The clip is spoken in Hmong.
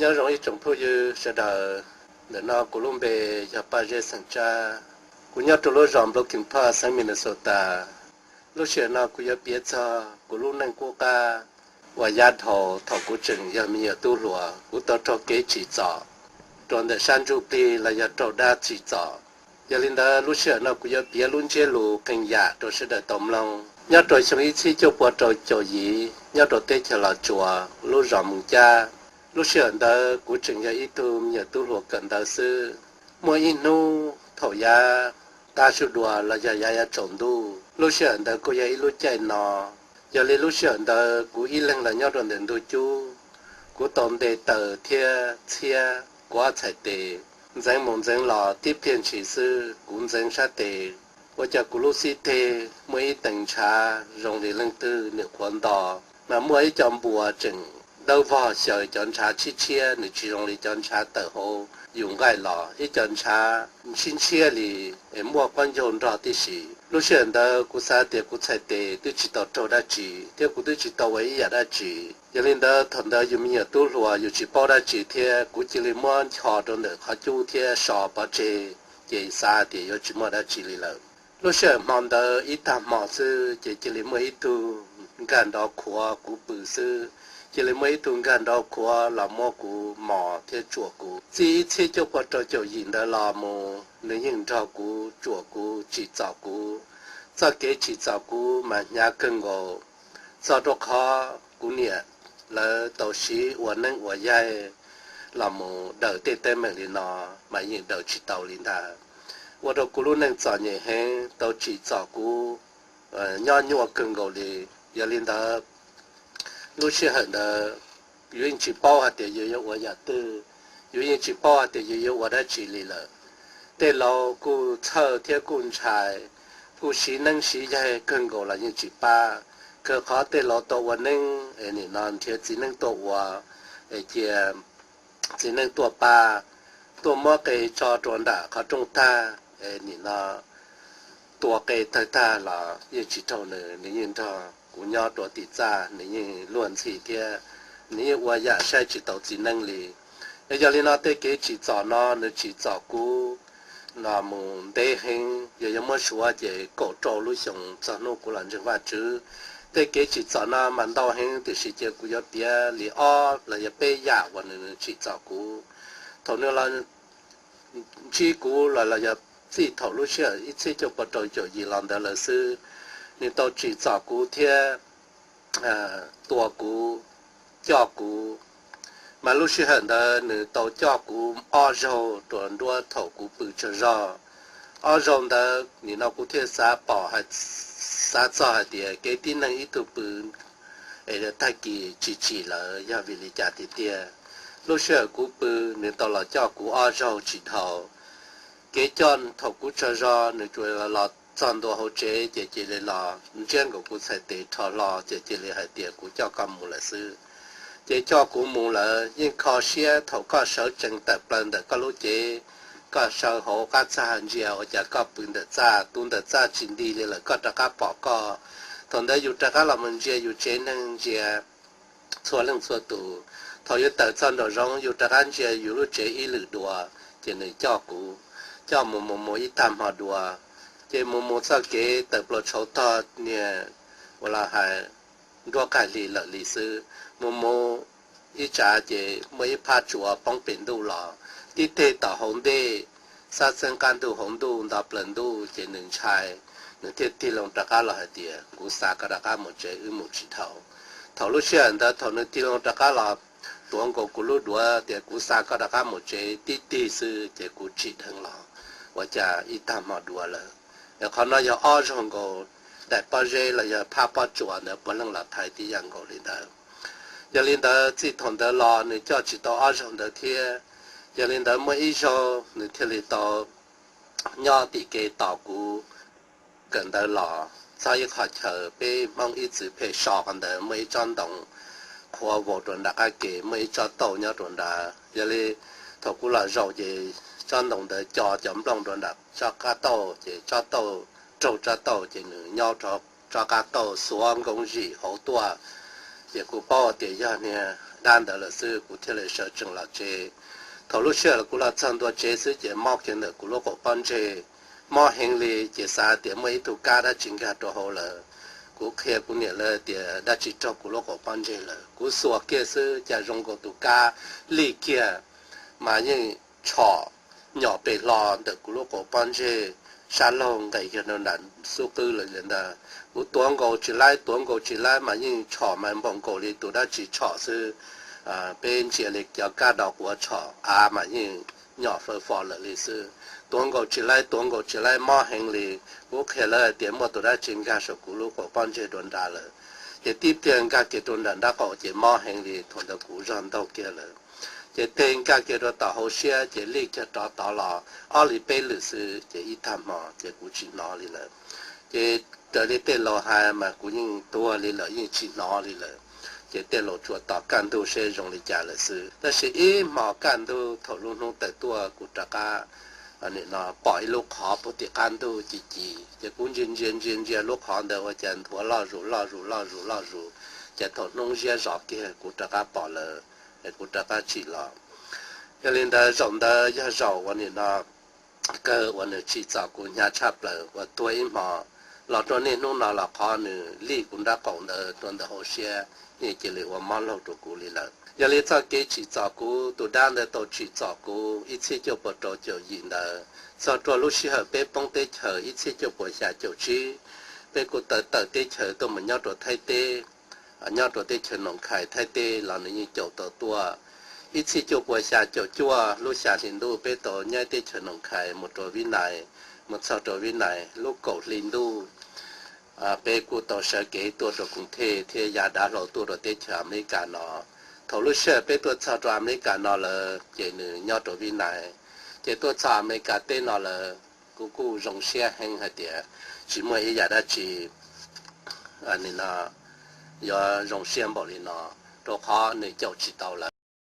Nyob zoo ib tsoom phooj ywg sawv daws, ntawm no kuv lub npe yog Paj Zeb xeem Tsab. Kuv nyob rau lub zos Broken Park, xeev Minnesota. Lub sij hawm no kuv yuav piav txog kuv lub neej qub qab uas yav dhau thaum kuv tseem yog me nyuam tub hluas, kuv tau raug kev tsim txom rau ntawm sab ntsuj plig los yog raug dab tsim txom. Yog li ntawd, lub sij hawm no kuv yuav piav lub ntsiab lus qee yam rau sawv daws tau mloog. Nyob rau xyoo ib txhiab cuaj pua rau caum yim, nyob rau teb chaws Los Tsuas, lub zos Moos Cab, lub sij hawm ntawd kuv tseem yog ib tug me nyuam tub hluas kawm ntawv xwb. Muaj ib hnub thaum yav tav su dua los yog yav yav tsaus ntuj, lub sij hawm ntawd kuj yog ib lub caij no. Yog li lub sij hawm ntawd kuv ib leeg los nyob rau ntawm ntug cub, kuv tau nte taws thiab txhiab kuv ob txhais tes, ntxeev mus ntxeev los tib pliag ntshis xwb kuv ntxeev sab tes, ua cas kuv lub xib teg muaj ib teev ntshav zoo li leej twg nws qhuav nto, mas muaj ib co npua tseem dawb vog xyaw cov ntshav tshiab tshiab, nws tsis zoo li cov ntshav tawm hauv yus nqaij los, ib co ntshav ntshiab ntshiab li es muaj qaub ncaug nrog tib si. Lub sij hawm ntawd kuv xav tias kuv txhais tes twb tsis tau raug dab tsi thiab kuv twb tsis tau ua ib yam dab tsi. Yog li ntawd, thaum ntawd yus me nyuam tub hluas yus tsis paub dab tsi thiab, kuv cia li muab ncho rau ntawm qhov cub thiab so pov tseg, ces xav hais tias yuav tsis muaj dab tsi li lawm. Lub sij hawm hmo ntawd ib tag hmo xwb ces cia li muaj ib tug nkag nrov khuav kuv pw xwb, cia li muaj ib tug nkag nrov khuav los muab kuv mos thiab tsuam kuv. Txij ib txhiab cuaj pua rau caum yim ntawd los mus nws yeej nrog kuv tsuam kuv tsim txom kuv. Txoj kev tsim txom kuv mas hnyav kawg nkaus, txog rau qhov kuv niam lawv tau siv ua neeb ua yaig los mus daws tej teeb meem li no mas yeej daws tsis tau li ntag. Ua rau kuv lub neej txom nyem heev, tau tsim txom kuv nyob nyuaj kawg nkaus li. Yog li ntawd, lub sij hawm ntawd yus yeej tsis paub hais tias yus yuav ua yam twg, yus yeej tsis paub hais tias yus yuav ua dab tsi li lawm. Tej laus kuj txhawj thiab kuj ntshai, kuj siv neeb siv yaig kawg nkaus los yeej tsis pab. Kawg qhov tej laus tau ua neeb es nim no nrhiav txiv neeb tuaj ua, es cia txiv neeb tuaj pab, tuaj muab qe tso rau nram qhov rooj tag, es nim no tua qe tawg tag los yeej tsis raug nws, nws yeej nrog kuv nyob rau tim txaj, nws yeej luag ntxhi thiab nws yeej ua yam saib tsis taus txiv neeb li. Yog li no tej kev tsim txom no nws tsim txom kuv no mus ntev heev, yog yuav muab suav ces kaum rau lub xyoo txog hnub kuv los ntseeg Vajtswv. Tej kev tsim txom no mas ntau heev, tiam sis cia kuv yuav piav li ob los yog peb yam uas nws tsim txom kuv. Thaum nws los ntsib kuv los los yog txij thaum lub sij hawm ib txhiab cuaj pua rau caum yim los ntawd lawm xwb, nws tau tsim txom kuv thiab tua kuv, coj kuv. Mas lub sij hawm ntawd nws tau coj kuv ob zaug rau nruab thaum kuv pw tsaug zog. Ob zaug ntawd nim no kuv thiaj xav pom, xav txog hais tias kev tib neeg ib tug pw es tag kis tsis tsim lawm yog vim li cas tiag tiag. Lub sij hawm kuv pw, nws tau los coj kuv ob zaug tsis dhau. Kev coj thaum kuv tsaug zog nws tsuas los txog ntua hauv tsev ces cia li los ntsiab nkaus kuv txhais tes rho hlo ces cia li hais tias kuv coj koj mus lawm xwb. Ces coj kuv mus lawm yeej kho siab, thaum koj sawv tsees tawm plaws ntawm koj lub cev, koj sawv hauv qab txaj ntsia ua cas koj pw ntawm txaj, tus ntawm txaj tsis nti li lawm, koj rov qab pom koj. Thaum ntawd yus rov qab los mus ntsia yus tsev neeg, ntsia txhua leej txhua tus. Thaum yus tawm txog nraum zoov yus rov qab ntsia yus lub tsev ib lwm dua, ces nws coj kuv, coj mus mus mus ib tag hmo dua, ces mus mus txoj kev tawm plaws tshauv tog niag ua los hais nruab qaig hli lawm li xwb. Mus mus ib tsav ces muaj ib phab tsua poob pem ntuj los, tib teg tom hauv ntej, xab xeeb qab ntuj hauv ntuj nto plaws ntuj ces nws ntshai, nws thiaj tig loo rov qab los hais tias kuv xa koj rov qab mus tsev, wb mus tsis dhau. Thaum lub sij hawm ntawd thaum nws tig loo rov qab los tuav nkaus kuv lub duav tias kuv xa koj rov qab mus tsev tib tig xwb ces kuv tsim dheev los ua cas ib tag hmo dua lawm. Es qhov no yog ob zaug nkaus daim pob zeb los yog phab pob tsuas ntawd puav leej los thaiv tib yam nkaus li ntawd. Yog li ntawd txij thaum ntawd los nws coj tsis tau ob zaug ntawd thiab. Yog li ntawd muaj ib zaug nws thiaj li tau nyob tim kev tos kuv kawm ntawv los txog ib qho chaw peb Hmoob ib txwm phem so qhov ntawd, muaj ib tsob ntoo qhuav vau rau nram qab ke, muaj ib tsob tauj nyob rau nrad. Yog li thaum kuv los zaum ces tsob ntoo ntawd co cov nplooj rau nram tsob qab tauj, ces tsob tauj raug tsob tauj ces nws nyob rau tsob qab tauj xuav nkoos zim hauv tuaj. Ces kuv paub tias yog niag dab ntawd lawm xwb, kuv thiaj li sawv tsees los tsev. Thaum lub sij hawm kuv los txog ntua tsev xwb ces mob kiag ntawm kuv lub qaum pob ntseg, mob heev li, ces xav tias muaj ib tug kab dab tsi nkag rau hauv lawm. Kuv qhia kuv niam lawv tias dab tsi raug kuv lub qaum pob ntseg lawm. Kuv xuas kiag xwb cas zoo nkaus tus kab lij kiag, mas yeej tshom nyom pem hlo ntawm kuv lub qaum pob ntseg, sab laug nqes kiag rau nram xub qwb lawm li ntag. Kuv tuav nkaus tsis laib, tuav nkaus tsis laib mas yeej tshom mas npaum nkaus li tus dab tsi tshom xwb. Peb ntsia li cov kab do quav tshom av mas yeej nyom fawv fos lawm li xwb. Tuav nkaus tsis laib, tuav nkaus tsis laib, mob heev li. Kuv qhia lawv hais tias muaj tus dab tsi nkag saum kuv lub qaum pob ntseg dua nrad lawm. Ces tib pliag nkag kiag rau nram nraub qaum ces mob heev li, thaum ntawd kuv zog ntaug kiag lawm. Ces teg nkag kiag rau tom hauv siab ces lij kiag rov tod los ob li peb lwm xwb ces ib tag hmo ces kuv tsis hnov li lawm. Ces raws li tej laus hais mas kuv yeej tuag li lawm, yeej tsis hnov li lawm. Ces tej laus tsuas tos kaj ntug seb zoo li cas lawm xwb. Tab sis ib hmo kaj ntug thaum lub hnub tawm tuaj kuv rov qab pom ib lub qhov puag tim qab ntug ci ci, ces kuv ntsia ntsia ntsia ntsia lub qhov ntawd ua cas nthuav loj zus loj zus loj zus loj zus, ces thaum hnub ziab zos kiag kuv rov qab pom lawm, kuv rov qab tsim los. Yog li ntawd zaum ntawd yog zaum uas nim no kawg uas nws tsim txom kuv hnyav tshaj plaws uas tuag ib hmo los rau niaj hnub no los qhov nws lij kuv nraub qaum ntawd rau ntawm hauv siab, nws cia li ua mob laug rau kuv li lawm. Yog li txoj kev tsim txom kuv, tus dab ntawd tau tsim txom kuv ib txhiab cuaj puas rau caum yim ntawd txog rau lub sij hawm peb poob teb chaws ib txhiab cuaj puas xya caum tsib, peb kuj tawm tawm teb chaws tuaj mus nyob rau Thaib teb. Nyob rau teb chaws Noom Khais Thaib teb los nws yeej caum tau tuaj. Ib txhiab cuaj puas xya caum cuaj lub xya hli ntuj peb tau nyob teb chaws Noom Khais mus rau Vib Nais, mus txog rau Vib Nais lub kaum hli ntuj peb kuj tau sawv kev tuaj rau Koos Thej thiab ya dav hlau tuaj rau teb chaws Amelikas no. Thaum lub sij hawm peb tuaj txog rau Amelikas no lawm ces nws nyob rau Vib Nais. Ces tuaj txog Amelikas teb no lawm, kuv kuj zoo siab heev hais tias tsis muaj ib yam dab tsi yuav zoo siab npaum li no, rau qhov nws caum tsis tau lawm.